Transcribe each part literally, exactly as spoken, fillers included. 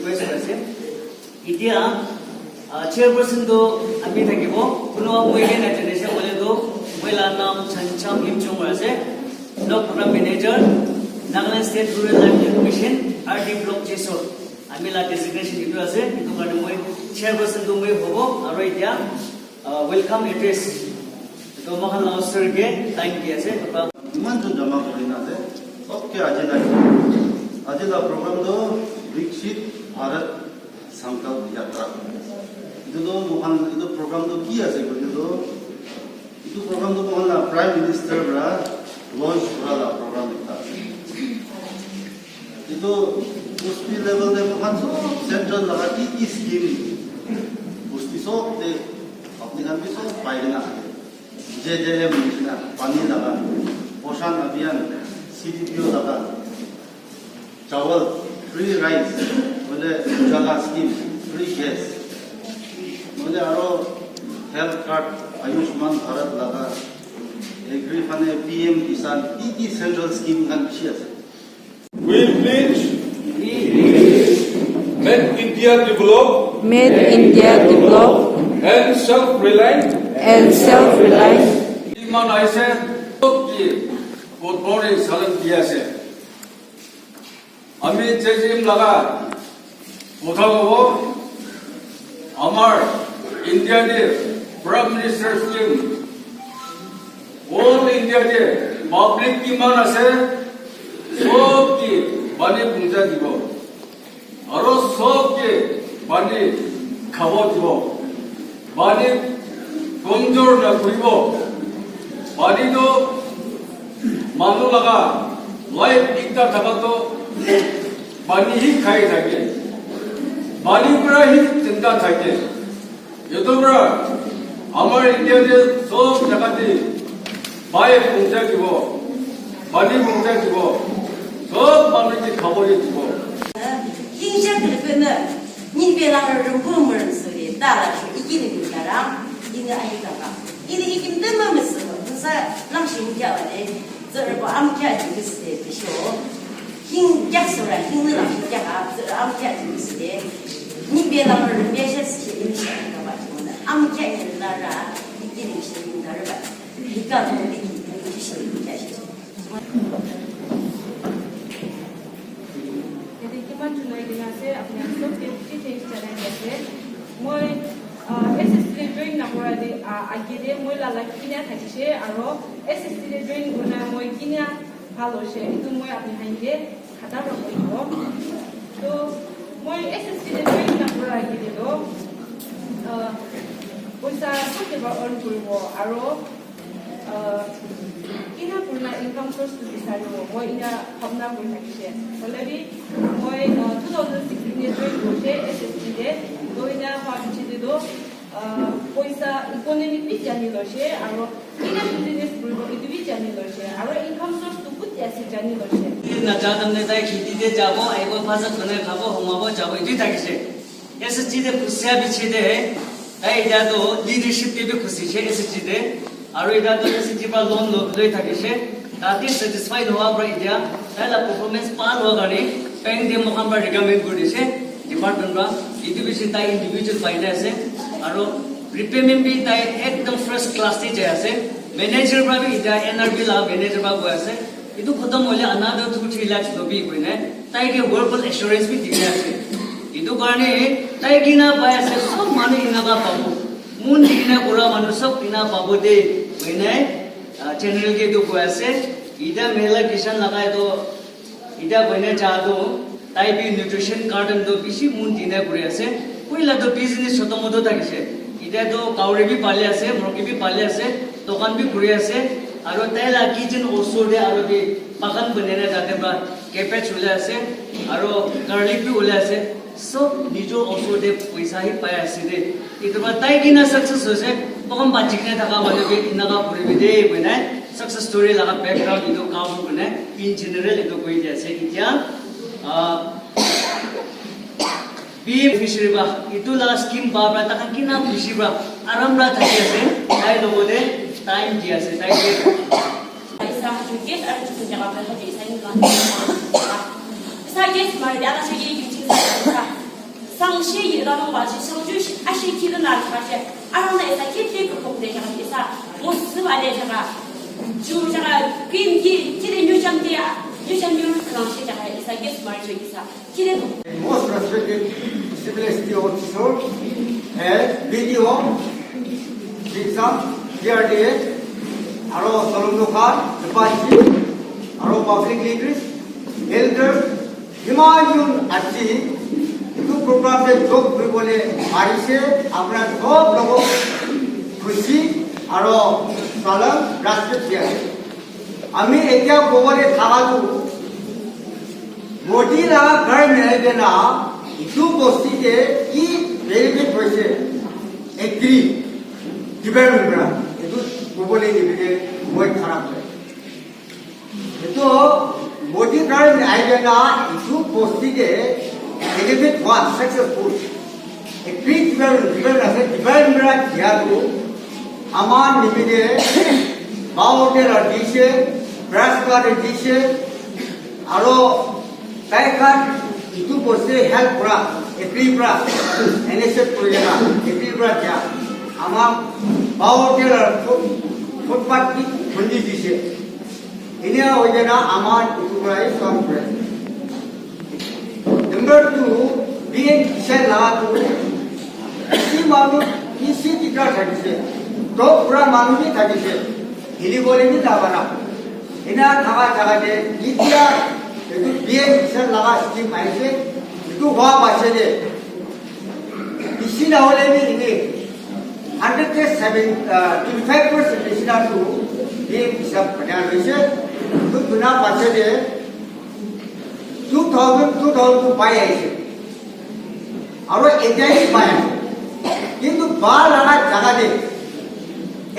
Request ase. Etia, ah, chairperson tu ami thakibo. Kunuba moi ke najane se hoile tu moi la naam Chancham Yimchung ase. Block Program Manager, Nagaland State Rural Livelihood Mission, R D Block Jessore. Ami la designation itu ase. Itu karne moi chairperson tu moi hobo. Aro etia, ah, welcome address. Itu mohan la sir ke time di ase. Iman jon jama kuri na ase. Sob ke aji la, aji la program tu Viksit Bharat Sankalp Yatra. Itu tu mohan, itu program tu ki ase koile tu, itu program tu mohan la Prime Minister para launch kura la program ekta ase. Itu bosti level te mohan sob central laga ki ki scheme, bosti sob te apni khan bi sob pai kena ase. J J M nishina, pani laga, Poshan Abhiyan, C D P O laga, chawal, free rice, hoile ujala scheme, free gas, hoile aro health card, Ayushman Bharat laga, agri phane P M Kisan, ki ki central scheme khan bishi ase. We pledge make India develop Make India develop and self-reliant. And self-reliant. Iman aise, sob ke good morning salam di ase. Ami J J M laga kotha hobo, amar India te Prime Minister scheme, whole India te public kiman ase, sob ke pani puncha dibo. Aro sob ke pani khabo dibo. Pani komjor na kuribo. Pani to manu laga life ekta thaka to pani hi khai thake. Pani para hi chinta thake. Etu para amar India te sob jaga te pai puncha dibo, pani puncha dibo, sob manu ke khabole dibo. King Shakespeare na, ni pe la ru ru ru mu ru su de, ta la shu, iki ni ni la ra, ini ayu ka ka. Ini iki ni ma ma su, sa lam shi ni kya wa de. Zara bo am kya ji ni su de, de sho. King Shakespeare, king ni la shi kya ka, zara am kya ji ni su de. Ni pe la ru ru ru shi shi ni shi ka ba. Am kya ni la ra, iki ni shi ni la ra ba. Ni ka ko ni ki ni shi ni kya shi. Yate kiman jun ahi kena ase, apni khan sob ke bishi thanks janai di ase. Moi, ah, S S C te join nakura de, ah, age de moi la la kina thakishe, aro S S C te join kurna moi kina bhal hoishe, etu moi apni khan ke khata para koi dibo. To, moi S S C te join nakura age de to, ah, poisa sob ke ba earn kuribo, aro Ah, kina kurina income source tu bisaribo, moi ina bhabna kuri thakishe. Hoile bi moi, ah, two thousand sixteen te join kurise S S C te. To ina bhabiche de to, ah, poisa economy bi jani loise, aro kina business kuribo, etu bi jani loise, aro income source tu kut ase jani loise. Naja tamne tai kheti te jabo, aibo, bhasa khana khabo, humabo, jabo, etu thakishe. S S G te khusia biche te, tai etia toh leadership te bi khusi she S S G te. Aru etia toh S S G pa loan lo-, loi thakishe. Tate satisfy nohoa pra etia tai la performance bhal howa karne bank te moikhan pra recommend kuri dishe department pra. Etu bishi tai individual pai na ase. Aru repayment bi tai ekdam first class te jai ase. Manager pra bi etia N R B la manager pra koi ase. Etu khatam hoile another two three lakhs lobi koine tai ke verbal assurance bi dikhi ase. Etu karne tai kina pai ase, sob manu enaka pabo. Mon dikhi na kura manu sob ena pabo de koine, ah, general ke etu koi ase. Eta Mahila Kisan laga etu eta koine ja tu tai bi nutrition garden tu bishi mon dina kuri ase. Puila tu business choto moto thakishe. Eta tu gauri bi pali ase, murgi bi pali ase, dukan bi kuri ase. Aru tai la kitchen osor te aru bi bagan banai na tate pra cabbage ulai ase, aru garlic bi ulai ase. Sob nijor osor te poisa hi pai ase de. Etu pra tai kina success hoise. Moikhan bachikena thaka manu bi enaka kuribi de koina success story laga background etu cover kurina in general etu koi di ase. Etia, ah, P M fishery ba, etu la scheme ba pra takhan kina bishi pra aram pra thaki ase, tai logote time di ase, tai ke. Isa, yes, aru chukun jaga pra thaki isa, ni kan. Isa, yes, mari, dia kasi ye, you think sa. Shi yi da dong ba shi shang ju shi a shi ki da na ka shi. A rong na isa ki ti ko kong de ka isa. Mo si ba de ka. Ju ka kim ki ki de nyu cham de. Nyu cham nyu ka shi ka isa. Yes, mar ju isa. Ki de ko. Most respected civil S T O officer, eh, B D O, Jigsa, P R D A, aro Solomon Khan, Department, aro public leaders, elders, Himan jun aji etu program te jog kuribole parise, apna sob logot khushi aro salam respect di ase. Ami etia kobole thaga tu Modi la government ahi kena etu bosti te ki benefit hoise, agri development pra etu kobole nibole moi khara kore. Etu Modi government ahi kena etu bosti te benefit hua successful. Agri development, development ase, development pra dia tu amar nimite power tiller dise, brush cutter dise, aro tai khan etu bosti help kura, agri pra, N S F kuri kena, agri pra dia. Amar power tiller foot, footpath bi khundi dise. Enia hoi kena amar etu pra hi kam kure. Number two, P M Kisan laga tu bishi manu, bishi dikar thakise. Top pura manu bi thakise. Hili bole bi na para. Ena thaka jaga te, itya, etu P M Kisan laga scheme aise. Etu hua paise de. Bishi na hole bi ini hundred te seven, uh, twenty five percent bishi na tu, ye hisab bana hoise. Tu tuna paise de two thousand, two thousand tu pai aise. Aro etia hi pai ase. Kintu ba laga jaga de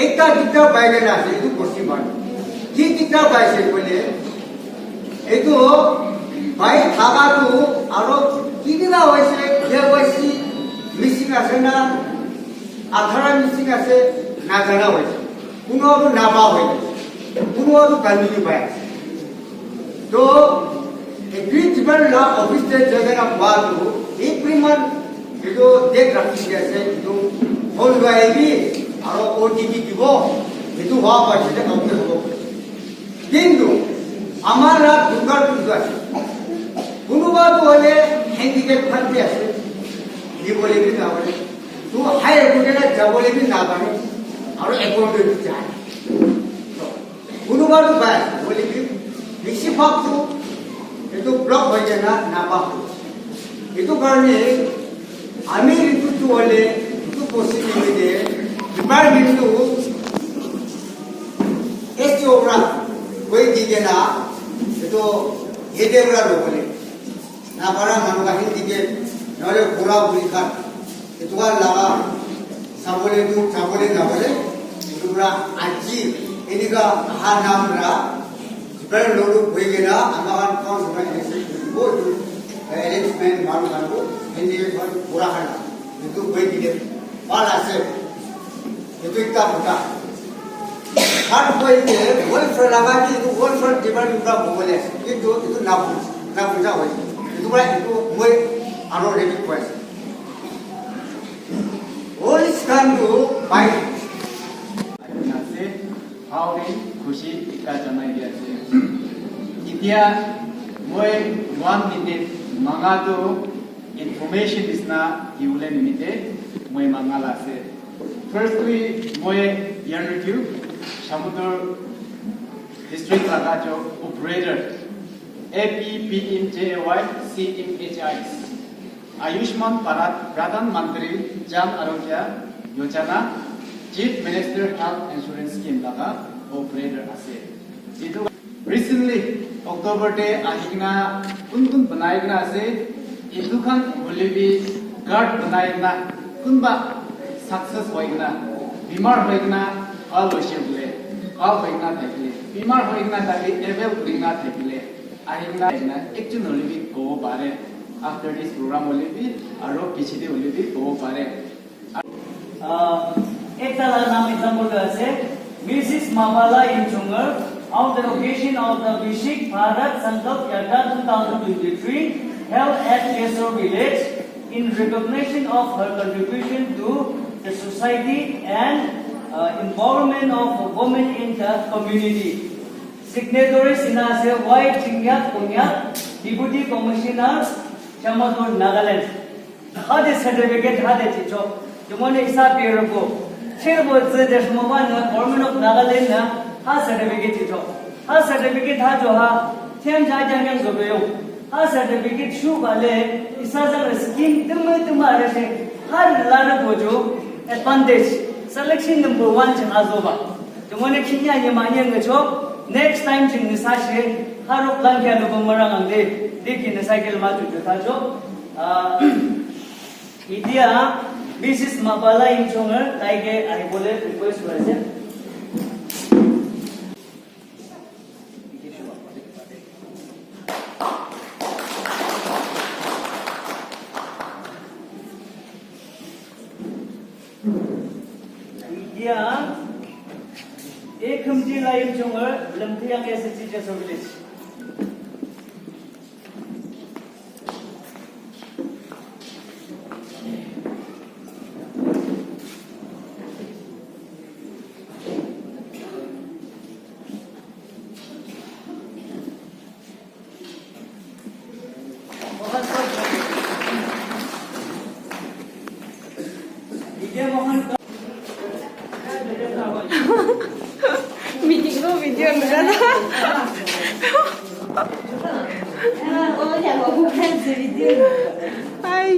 ekta dikta pai kena ase, etu bosti ba. Ki dikta pai ase koile, etu bai thaka tu aro kineka hoise, K Y C missing ase na, Aadhaar missing ase, najana hoise. Kuno tu napa hoise. Kuno tu continue pai ase. To, agri department la office te jai kena koa tu, every month etu date rakhi dia ase, etu phone loi ahibi, aro O T P dibo, etu hoa pichete complete hobo. Kintu, amar la dugar tu ase. Kunuba tu hoile handicap khan bi ase, dibole bi na hoile. Tu higher court la jabole bi na pare, aro appointment bi jai. To, Kunuba tu pai, hoile bi, bisi bhag tu etu block hoi jai na, napa hoi. Etu karne, ami etu tu hoile, etu bosti nimite, department tu S D O pra, koi di kena, etu yate pra lo bole. Napara manu khan dikhe, nohole bura buri khan, etu khan laga sabole tu, sabole nabole, etu pura aji, enika aha nam pra, pura lolu bhui kena, ama khan khan suna ese, bo tu, arrangement manu khan ko, endi khan bura khan, etu bhui dile, bhal ase. Etu ekta kotha. Third point te welfare laga ki etu welfare department pra kobole ase. Kintu etu na bujha, na bujha hoise. Etu pra etu moi aro repeat koi ase. All is come to by. Ase, how in khushi ekta janai di ase. Etia moi one minute manga tu information nisna diwole nimite moi manga la ase. Firstly, moi Yarnuthu, Shamator district laga jo operator, A P P M J A Y C M H I S, Ayushman Bharat Pradhan Mantri Jan Arogya Yojana, Chief Minister Health Insurance Scheme laga operator ase. Etu recently October te ahi kena kun kun banai kena ase, etu khan hoile bi card banai kena kunba success hoi kena, bimar hoi kena bhal hoise bole, bhal hoi kena thakile, bimar hoi kena thakile, avail kuri kena thakile, ahi kena, ahi kena ekjon hoile bi kobo pare, after this program hoile bi, aro piche te hoile bi kobo pare. Ah, ekta la naam example tu ase, Missus Mabala Inchungar, on the occasion of the Viksit Bharat Sankalp Yatra two thousand twenty-three, held at Kesur village, In recognition of her contribution to the society and uh, empowerment of women in the community. Signatories ina ase Y Chingyak Kongyak, Deputy Commissioner, Shamator, Nagaland. Hade certificate hade chicho. Jumone isa pirbo. Chirbo zede shmoba na Government of Nagaland na ha certificate chicho. Ha certificate ha jo ha. Tian ja ja nyang zo yo. Ha certificate shu bale isa zang scheme tumma tumma are se. Har lara bojo advantage. Selection number one chha zo ba. Jumone khinya ye manye ngacho. Next time jing nisa she. Haruk lang kya lo bamara ngande. Dikhi nisa kel ma ju jo ta jo. Ah, Itia Missus Mapala Imchonger taike ahibole request kuraise. Itia A Khamti la Imchonger, Lamthiang S H G Jasor Village. Meeting ko video nukana. Ai.